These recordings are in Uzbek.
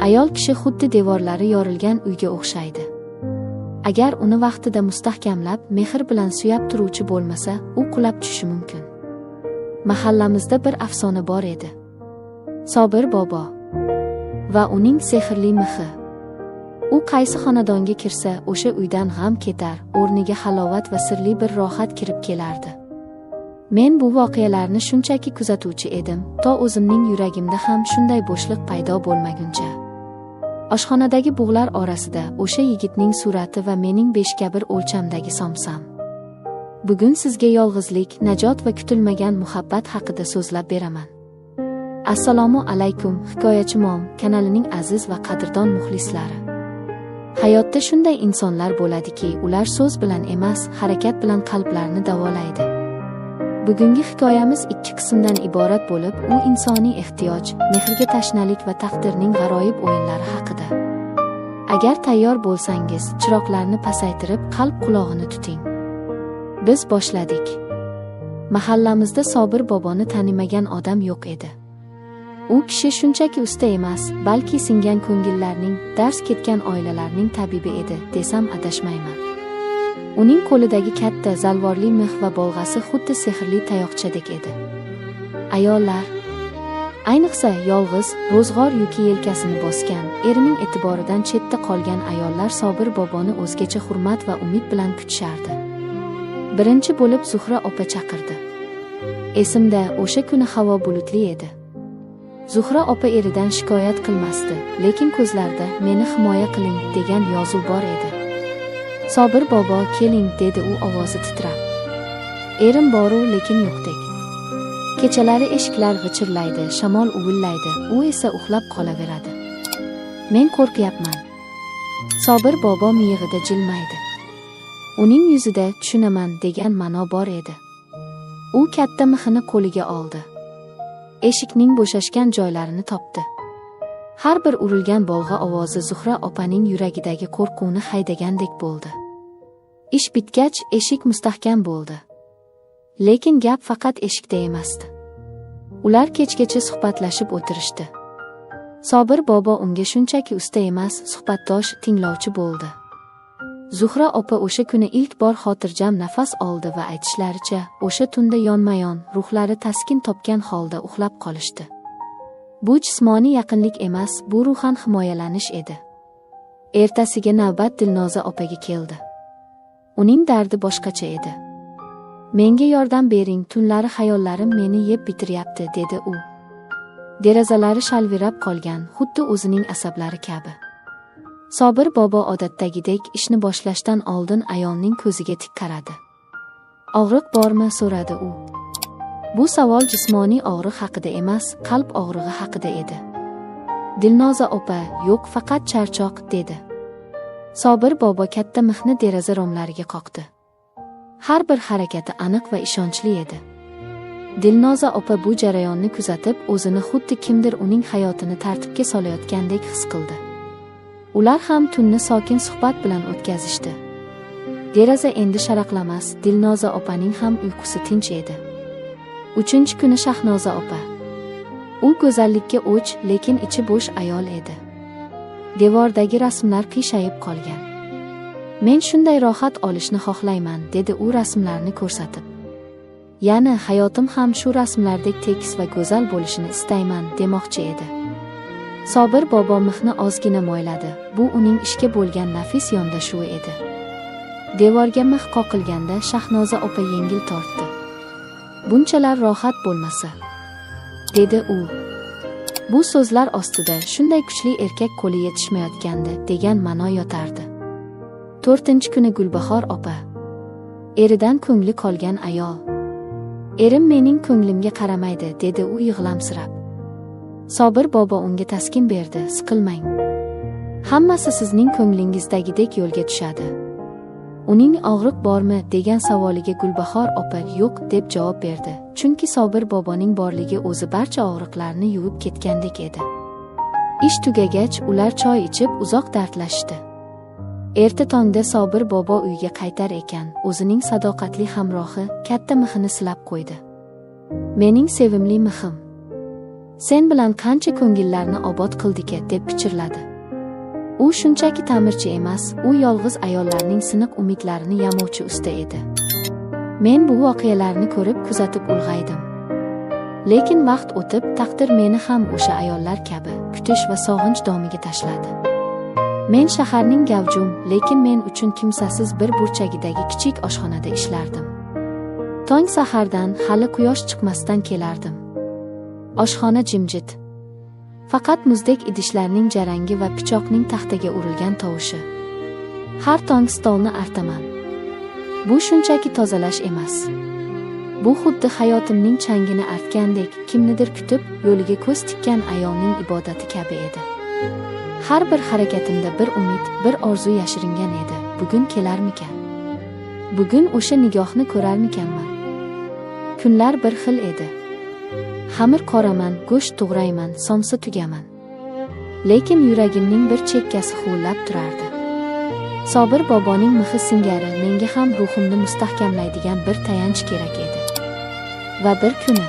Ayol kishi xuddi devorlari yorilgan uyga o'xshaydi. Agar uni vaqtida mustahkamlab, mehr bilan suyab turuvchi bo'lmasa, u qulab tushishi mumkin. Mahallamizda bir afsona bor edi. Sobir bobo va uning sehrli mixi. U qaysi xonadonga kirsa, o'sha uydan g'am ketar, o'rniga halovat va sirli bir rohat kirib kelardi. Men bu voqealarni shunchaki kuzatuvchi edim, to o'zimning yuragimda ham shunday bo'shliq paydo bo'lmaguncha. Oshxonadagi bug'lar orasida o'sha yigitning surati va mening 5ga 1 o'lchamdagi somsam. Bugun sizga yolg'izlik, najot va kutilmagan muhabbat haqida so'zlab beraman. Assalomu alaykum, Hikoyachi Mom kanalining aziz va qadrdon muxlislari. Hayotda shunday insonlar bo'ladiki, ular so'z bilan emas, harakat bilan qalblarni davolaydi. Bugungi hikoyamiz 2 qismdan iborat bo'lib, u insoniy ehtiyoj, mehrga tashnalik va taqdirning g'aroyib o'yinlari haqida. Agar tayyor bo'lsangiz, chiroqlarni pasaytirib, qalb qulog'ini tuting. Biz boshladik. Mahallamizda Sobir boboni tanimagan odam yo'q edi. U kishi shunchaki usta emas, balki singan ko'ngillarning, dars ketgan oilalarning tabibi edi, desam adashmayman. Uning qo'lidagi katta, zalvorli mix va bolg'asi xuddi sehrli tayoqchadek edi. Ayollar, ayniqsa yolg'iz, ro'zg'or yuki yelkasini bosgan, erining e'tiboridan chetda qolgan ayollar Sobir boboni o'zgacha hurmat va umid bilan kutishardi. Birinchi bo'lib Zuhra opa chaqirdi. Esimda, o'sha kuni havo bulutli edi. Zuhra opa eridan shikoyat qilmasdi, lekin ko'zlarida "Meni himoya qiling" degan yozuv bor edi. Sobir bobo, keling, dedi u ovozi titrab. Erim boru, lekin yo'qdek. Kechalari eshiklar g'ichirlaydi, shamol uvillaydi, u esa uxlab qolaveradi. Men qo'rqyapman. Sobir bobo miyig'ida jilmaydi. Uning yuzida tushunaman degan ma'no bor edi. U katta mixini qo'liga oldi. Eshikning bo'shashgan joylarini topdi. Har bir urilgan bolg'a ovozi Zuhra opaning yuragidagi qo'rquvni haydagandek bo'ldi. Ish bitgach, eshik mustahkam bo'ldi. Lekin gap faqat eshikda emasdi. Ular kechgacha suhbatlashib o'tirishdi. Sobir bobo unga shunchaki usta emas, suhbatdosh, tinglovchi bo'ldi. Zuhra opa o'sha kuni ilk bor xotirjam nafas oldi va aytishlaricha, o'sha tunda yonma-yon, ruhlari taskin topgan holda uxlab qolishdi. Bu jismoniy yaqinlik emas, bu ruhan himoyalanish edi. Ertasiga navbat Dilnoza opaga keldi. Uning dardi boshqacha edi. Menga yordam bering, tunlari xayollarim meni yeb bitiryapti, dedi u. Derazalari shalvirab qolgan, xuddi o'zining asablari kabi. Sobir bobo odatdagidek ishni boshlashdan oldin ayolning ko'ziga tik qaradi. Og'riq bormi, so'radi u. Bu savol jismoniy og'riq haqida emas, qalb og'rig'i haqida edi. Dilnoza opa, yo'q, faqat charchoq, dedi. Sobir bobo katta mixni deraza romlariga qoqdi. Har bir harakati aniq va ishonchli edi. Dilnoza opa bu jarayonni kuzatib, o'zini xuddi kimdir uning hayotini tartibga solayotgandek his qildi. Ular ham tunni sokin suhbat bilan o'tkazishdi. Deraza endi sharaqlamas, Dilnoza opaning ham uyqusi tinch edi. 3-kuni Shahnoza opa. U go'zallikka o'ch, lekin ichi bo'sh ayol edi. Devordagi rasmlar qiyshayib qolgan. Men shunday rohat olishni xohlayman, dedi u rasmlarni ko'rsatib. Ya'ni hayotim ham shu rasmlardek tekis va go'zal bo'lishini istayman, demoqchi edi. Sobir bobo mixni ozgina moyladi. Bu uning ishga bo'lgan nafis yondashuvi edi. Devorga mix qoqilganda Shahnoza opa yengil tortdi. Bunchalar rohat bo'lmasa, dedi u. Bu so'zlar ostida shunday kuchli erkak qo'li yetishmayotgandi degan ma'no yotardi. 4-kuni Gulbahor opa. Eridan ko'ngli qolgan ayol. Erim mening ko'nglimga qaramaydi, dedi u yig'lamsirab. Sobir bobo unga taskin berdi, siqilmang. Hammasi sizning ko'nglingizdagidek yo'lga tushadi. Uning og'riq bormi degan savoliga Gulbahor opa yo'q deb javob berdi, chunki Sobir boboning borligi o'zi barcha og'riqlarni yuvib ketgandek edi. Ish tugagach, ular choy ichib uzoq dardlashdi. Erta tongda Sobir bobo uyga qaytar ekan, o'zining sadoqatli hamrohi katta mixini silab qo'ydi. Mening sevimli mixim. Sen bilan qancha ko'ngillarni obod qildik, deb pichirladi. U shunchaki ta'mirchi emas, u yolg'iz ayollarning siniq umidlarini yamovchi usta edi. Men bu voqealarni ko'rib, kuzatib ulg'aydim. Lekin vaqt o'tib, taqdir meni ham o'sha ayollar kabi kutish va sog'inch domiga tashladi. Men shaharning gavjum, lekin men uchun kimsasiz bir burchagidagi kichik oshxonada ishlardim. Tong sahardan, hali quyosh chiqmasdan kelardim. Oshxona jimjit. Faqat muzdek idishlarning jarangi va pichoqning taxtaga urilgan tovushi. Har tong stolni artaman. Bu shunchaki tozalash emas. Bu xuddi hayotimning changini artgandek, kimnidir kutib, yo'liga ko'z tikkan ayolning ibodati kabi edi. Har bir harakatimda bir umid, bir orzu yashiringan edi. Bugun kelarmikan? Bugun o'sha nigohni ko'rarmikanman? Kunlar bir xil edi. Xamir qoraman, go'sht to'g'rayman, somsa tugaman. Lekin yuragimning bir chekkasi huvillab turardi. Sobir boboning mixi singari menga ham ruhimni mustahkamlaydigan bir tayanch kerak edi. Va bir kuni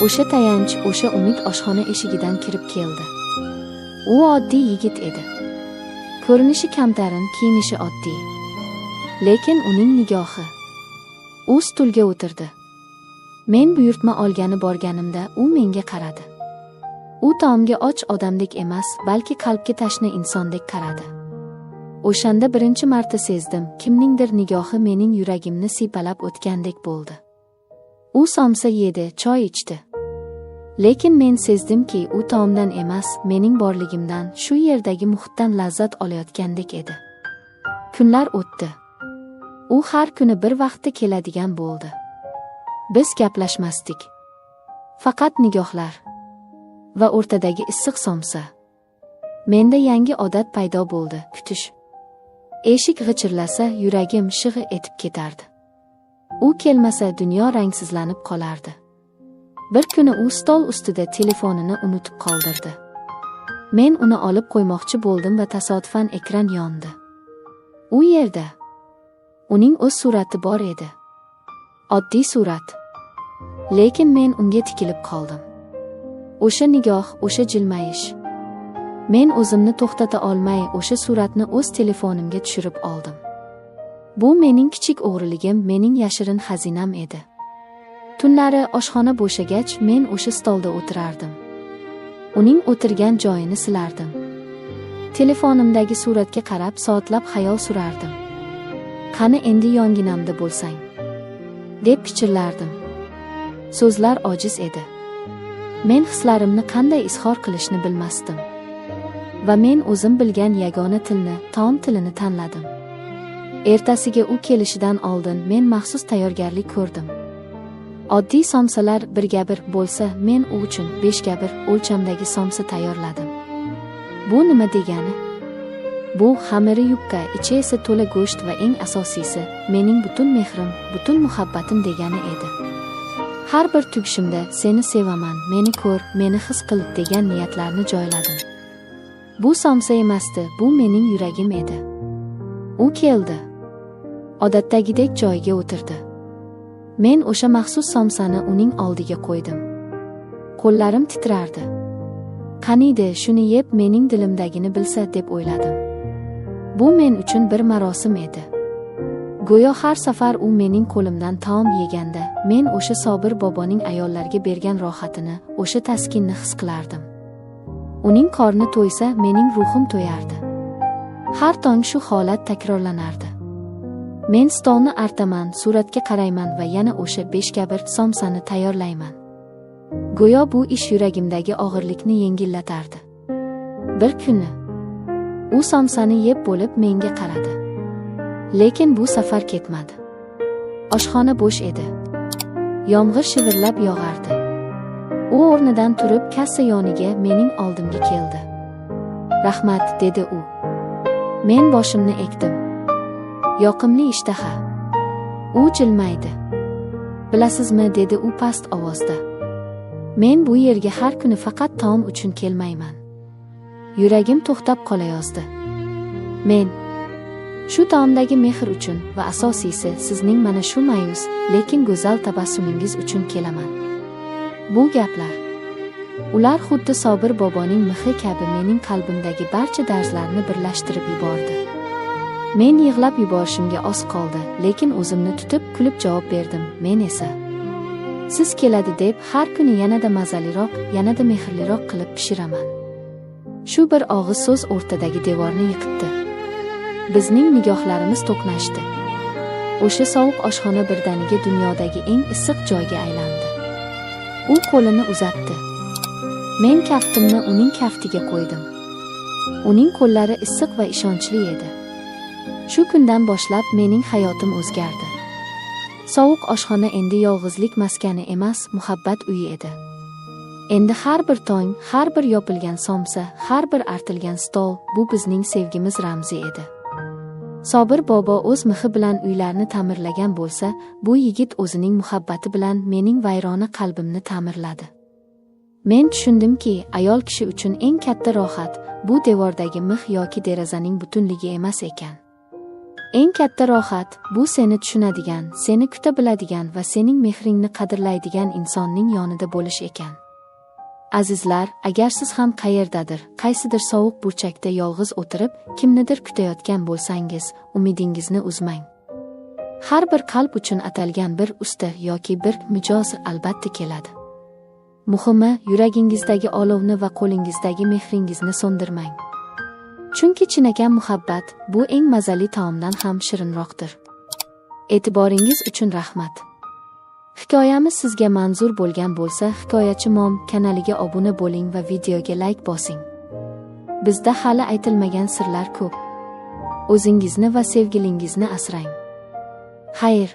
o'sha tayanch, o'sha umid oshxona eshigidan kirib keldi. U oddiy yigit edi. Ko'rinishi kamtarin, kiyinishi oddiy. Lekin uning nigohi. U stulga o'tirdi. Men buyurtma olgani borganimda u menga qaradi. U taomga och odamdek emas, balki qalbga tashna insondek qaradi. O'shanda birinchi marta sezdim, kimningdir nigohi mening yuragimni siypalab o'tgandek bo'ldi. U somsa yedi, choy ichdi. Lekin men sezdimki, u taomdan emas, mening borligimdan, shu yerdagi muhitdan lazzat olayotgandek edi. Kunlar o'tdi. U har kuni bir vaqtda keladigan bo'ldi. Biz gaplashmasdik. Faqat nigohlar va o'rtadagi issiq somsa. Menda yangi odat paydo bo'ldi, kutish. Eshik g'ichirlasa, yuragim shig'i etib ketardi. U kelmasa, dunyo rangsizlanib qolardi. Bir kuni u stol ustida telefonini unutib qoldirdi. Men uni olib qo'ymoqchi bo'ldim va tasodifan ekran yondi. U yerda uning o'z surati bor edi. Oddiy surat. Lekin men unga tikilib qoldim. O'sha nigoh, o'sha jilmayish. Men o'zimni to'xtata olmay o'sha suratni o'z telefonimga tushirib oldim. Bu mening kichik o'g'riligim, mening yashirin xazinam edi. Tunlari oshxona bo'shagach, men o'sha stolda o'tirardim. Uning o'tirgan joyini silardim. Telefonimdagi suratga qarab soatlab xayol surardim. Qani endi yonginamda bo'lsang, deb pichirlardim. So'zlar ojiz edi. Men hislarimni qanday izhor qilishni bilmasdim. Va men o'zim bilgan yagona tilni, taom tilini tanladim. Ertasiga u kelishidan oldin men maxsus tayyorgarlik ko'rdim. Oddiy somsalar 1:1 bo'lsa, men u uchun 5:1 o'lchamdagi somsa tayyorladim. Bu nima degani? Bu xamiri yupqa, ichi esa to'la go'sht va eng asosiysi, mening butun mehrim, butun muhabbatim degani edi. Har bir tugishimda seni sevaman, meni ko'r, meni his qil degan niyatlarni joyladim. Bu somsa emasdi, bu mening yuragim edi. U keldi. Odatdagidek joyiga o'tirdi. Men o'sha maxsus somsani uning oldiga qo'ydim. Qo'llarim titrardi. Qaniydi shuni yeb mening dilimdagini bilsa deb o'yladim. Bu men uchun bir marosim edi. Go'yo har safar u mening qo'limdan taom yeganda, men o'sha Sobir boboning ayollarga bergan rohatini, o'sha taskinni his qilardim. Uning qorni to'ysa, mening ruhim to'yardi. Har tong shu holat takrorlanardi. Men stolni artaman, suratga qarayman va yana o'sha 5:1 somsani tayyorlayman. Go'yo bu ish yuragimdagi og'irlikni yengillatardi. Bir kuni u somsani yeb bo'lib menga qaradi. Lekin bu safar ketmadi. Oshxona bo'sh edi. Yomg'ir shivirlab yog'ardi. U o'rnidan turib kassa yoniga mening oldimga keldi. "Rahmat", dedi u. Men boshimni egdim. Yoqimli ishtaha. U jilmaydi. "Bilasizmi", dedi u past ovozda. "Men bu yerga har kuni faqat taom uchun kelmayman." Yuragim to'xtab qolayozdi. Men shu taomdagi mehr uchun va asosiysi sizning mana shu ma'yus, lekin go'zal tabassumingiz uchun kelaman. Bu gaplar Ular xuddi Sobir boboning mixi kabi mening qalbimdagi barcha darzlarni birlashtirib yubordi. Men yig'lab yuborishimga oz qoldi, lekin o'zimni tutib kulib javob berdim. Men esa siz keladi deb har kuni yanada mazaliroq, yanada mehrliroq qilib pishiraman. Shu bir og'iz so'z o'rtadagi devorni yiqitdi. Bizning nigohlarimiz to'qnashdi. O'sha sovuq oshxona birdaniga dunyodagi eng issiq joyga aylandi. U qo'lini uzatdi. Men kaftimni uning kaftiga qo'ydim. Uning qo'llari issiq va ishonchli edi. Shu kundan boshlab mening hayotim o'zgardi. Sovuq oshxona endi yolg'izlik maskani emas, muhabbat uyi edi. Endi har bir tong, har bir yopilgan somsa, har bir artilgan stol bu bizning sevgimiz ramzi edi. Sobir bobo o'z mixi bilan uylarni ta'mirlagan bo'lsa, bu yigit o'zining muhabbati bilan mening vayrona qalbimni ta'mirladi. Men tushundimki, ayol kishi uchun eng katta rohat bu devordagi mix yoki derazaning butunligi emas ekan. Eng katta rohat bu seni tushunadigan, seni kuta biladigan va sening mehringni qadrlaydigan insonning yonida bo'lish ekan. Azizlar, agar siz ham qayerdadir, qaysidir sovuq burchakda yolg'iz o'tirib, kimnidir kutayotgan bo'lsangiz, umidingizni uzmang. Har bir qalb uchun atalgan bir usta yoki bir mijoz albatta keladi. Muhimi, yuragingizdagi olovni va qo'lingizdagi mehringizni so'ndirmang. Chunki chinakam muhabbat bu eng mazali taomdan ham shirinroqdir. E'tiboringiz uchun rahmat. Hikoyamiz sizga manzur bo'lgan bo'lsa, Hikoyachi Mom kanaliga obuna bo'ling va videoga like bosing. Bizda hali aytilmagan sirlar ko'p. O'zingizni va sevgilingizni asrang. Xayr.